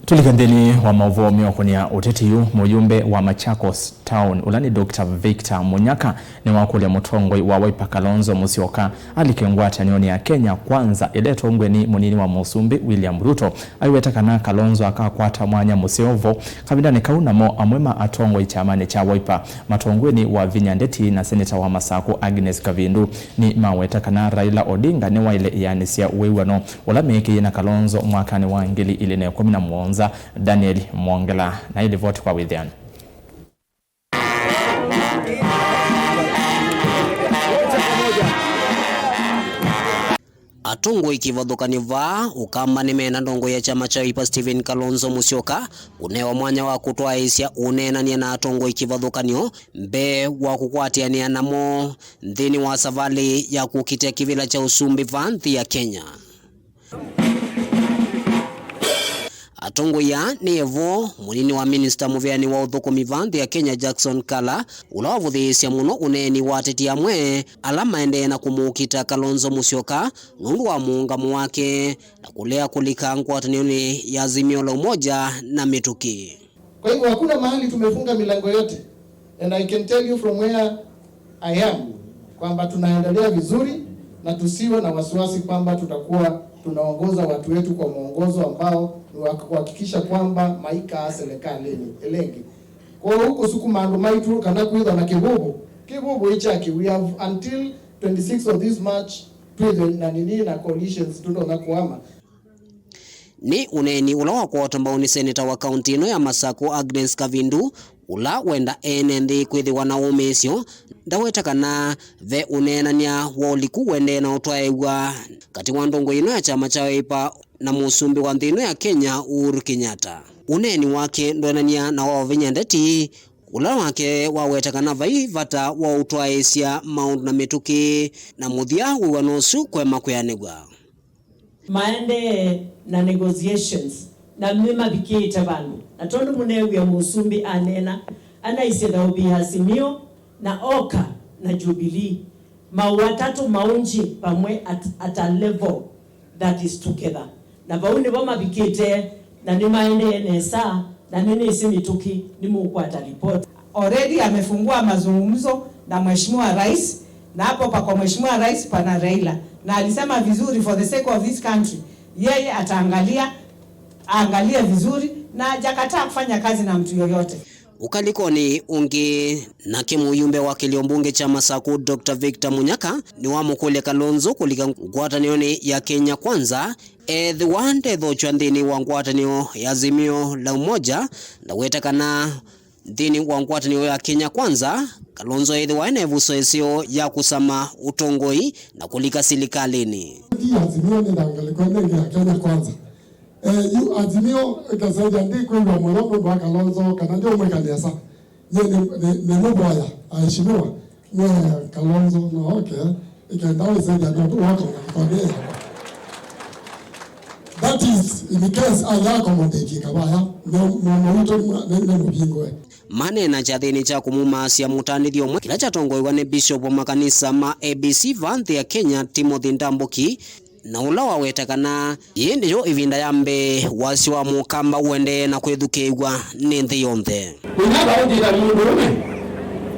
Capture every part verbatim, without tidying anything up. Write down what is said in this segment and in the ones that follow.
Tũlike nthĩnĩ wa maũvoo meũkũnĩa ũteti yu, mũyumbe wa Machakos Town, ũla nĩ Doctor Victor Munyaka, nĩwakũlya mũtongoi wa Wiper Kalonzo Musyoka alike ngwatanĩonĩ ya Kenya Kwanza ĩla ĩtongoew'e nĩ mũnini wa mũsumbĩ William Ruto. Aiweta kana Kalonzo akakwata mwanya mũseo vo kavindanĩ kau, namo amwe ma atongoi kyamanĩ kya Wiper matongoew'e nĩ wavinya ndeti na seneta wa Masaku Agnes Kavindu nĩmaweta kana Raila Odinga nĩwaĩle ĩanĩsya wĩw'ano ũla meekĩie na Kalonzo mwakanĩ wa ngili ilĩ na ĩkũmi na mũonza. Daniel Mwongela na ĩlivoti kwa wĩthĩano. Atongoi kĩvathũkany'o vaa Ũkamba nĩmena ndongoi ya kyama kya Wiper Stephen Kalonzo Musyoka kũnewa mwanya wa kũtwaĩĩsya ũneenany'a na atongoi kĩvathũkany'o mbee wa kũkwatĩanĩa namo nthĩnĩ wa savalĩ ya kũkitĩa kĩvĩla kya ũsumbĩ vaa nthĩ ya Kenya. Atongoi aa nĩ vo mũnini wa minista mũvĩanĩ wa ũthũkũmi vaa nthĩ ya Kenya, Jackson Kala, ũla wavũthĩĩsya mũno ũneeni wa ateti amwe ala maendee na kũmũũkita Kalonzo Musyoka nũndũ wa mũũngamo wake na kũlea kũlika ngwatanĩonĩ ya Azimio la Umoja na mĩtũkĩ. Kwa hivyo, hakuna mahali tumefunga milango yote. And I can tell you from where I am kwamba tunaendelea vizuri, na tusiwe na wasiwasi kwamba tutakuwa tunaongoza watu wetu kwa mwongozo ambao ni wa kuhakikisha kwamba maika serikalini ĩla ĩngĩ. Kwa hiyo, huku sukuma andũ maitũ kana kwĩthwa na kĩvuvu, kĩvuvu ichaki, we have until twenty-sixth of this March twĩthwe na nini na coalitions tũtonya kũama. Nĩ ũneeni ũla wakwatwa mbau nĩ seneta wa kaunti ĩno ya Masaku, Agnes Kavindu, ũla wenda ene nthĩ kwĩthĩwa na ũmĩĩsyo. Ndaweta kana ve ũneenany'a wa ũliku ũendee na ũtwaĩw'a katĩ wa ndongoi ĩno ya kyama kya Wiper na mũsumbĩ wa nthĩ ĩno ya Kenya, Uhuru Kenyatta. Ũneeni wake ndwonany'a na wa ũvinya ndeti, ũla wake waweta kana vai vata wa ũtwaĩĩsya maũndũ na mĩtũkĩ, na mũthya wĩw'ano ũsu kũema kwĩanĩw'a. Maendee na negotiations, na nĩmavikĩte vandũ. Na tondũ mũneew'e mũsumbĩ aneena, anaisye there will be Azimio na OKA na Jubilee, maũ atatũ maũngye vamwe at, at a level that is together. Na vau nĩvo mavikĩte, na nĩmaendee nesa, na nĩnĩsĩ mĩtũkĩ nĩmũkwata report. Already amefungua mazungumzo na Mheshimiwa Rais, na hapo pa kwa Mheshimiwa Rais pana Raila, na alisema vizuri, for the sake of this country, yeye ataangalia, aangalie vizuri, na hajakataa kufanya kazi na mtu yoyote. Ũkalĩkonĩ ũngĩ, nake mũyumbe wa kĩlio mbunge kya Masaku, Doctor Victor Munyaka, nĩwamũkũlya Kalonzo kũlika ngwatanĩonĩ ya Kenya Kwanza, ethĩwa ndethokywa nthĩnĩ wa ngwatanĩo ya Azimio la Umoja, na weta kana nthĩnĩ wa ngwatanĩo ya Kenya Kwanza, Kalonzo ethĩwa ena ĩvuso ĩseo ya kũsama ũtongoi na kũlika silikalĩnĩ. Ti Azimio nĩ ngalĩko ĩngĩ ya Kenya Kwanza. Eh, yu Azimio ĩkasaidia ndikwĩw'a mũyo nũndũ wa Kalonzo kana ndiũmwĩka nesa. Nyie nĩ, nĩ, nĩmũvoya, aheshimiwa, mwe Kalonzo no oke, ĩkenda wĩsaidia nũndũ wako na kĩkonĩ yakwa. That is, in case I accommodate kavaya, mũndũ witũ nĩ, nĩ mũvingũe. Maneena kyathĩnĩ kya kũmumaasya mũtandĩthya ũmwe kĩla kyatongoew'a nĩ Bishop wa makanisa ma A B C vaa nthĩ ya Kenya, Timothy Ndambuki, na ũla waweta kana yĩĩ nĩyo ĩvinda ya mbee wasyo wa Mũkamba ũendee na kwĩthukĩĩw'a nĩ nthĩ yonthe. Kũnyava ũthita mũndũũme,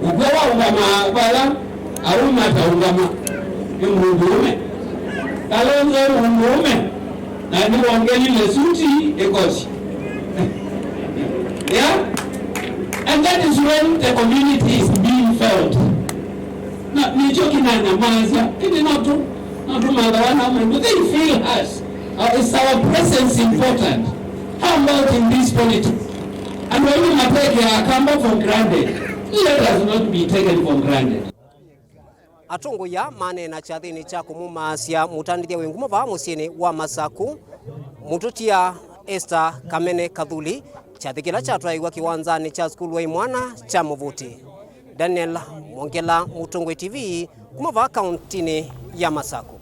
ũkw'a waũngama vala aũme mataũngama, nĩ mũndũũme. Kalonzo e mũndũũme, na nĩwongelile suti ĩkoti. Yeah? And that is when the community is being felt. Na nĩkyo kĩnanyamaasya, ĩndĩ no tũ-, no tũmathawa na mũndũ. They feel us. Uh, is our presence important? How about in this politics? Andũ aingĩ matekeaa Akamba for granted. Let us not be taken for granted. Atongoi aa maneena kyathĩnĩ kya kũmumaasya mũtandĩthya wĩ ngumo vaa mũsyĩnĩ wa Masaku, mũtũtia Esther Kamene Kathuli, kyathĩ kĩla kyatwaĩĩw'a kĩwanzanĩ kya sukulu wa imwana kya Mũvuti. Daniel Mwongela, Mũtongoi T V, kuma vaa kauntinĩ ya Masaku.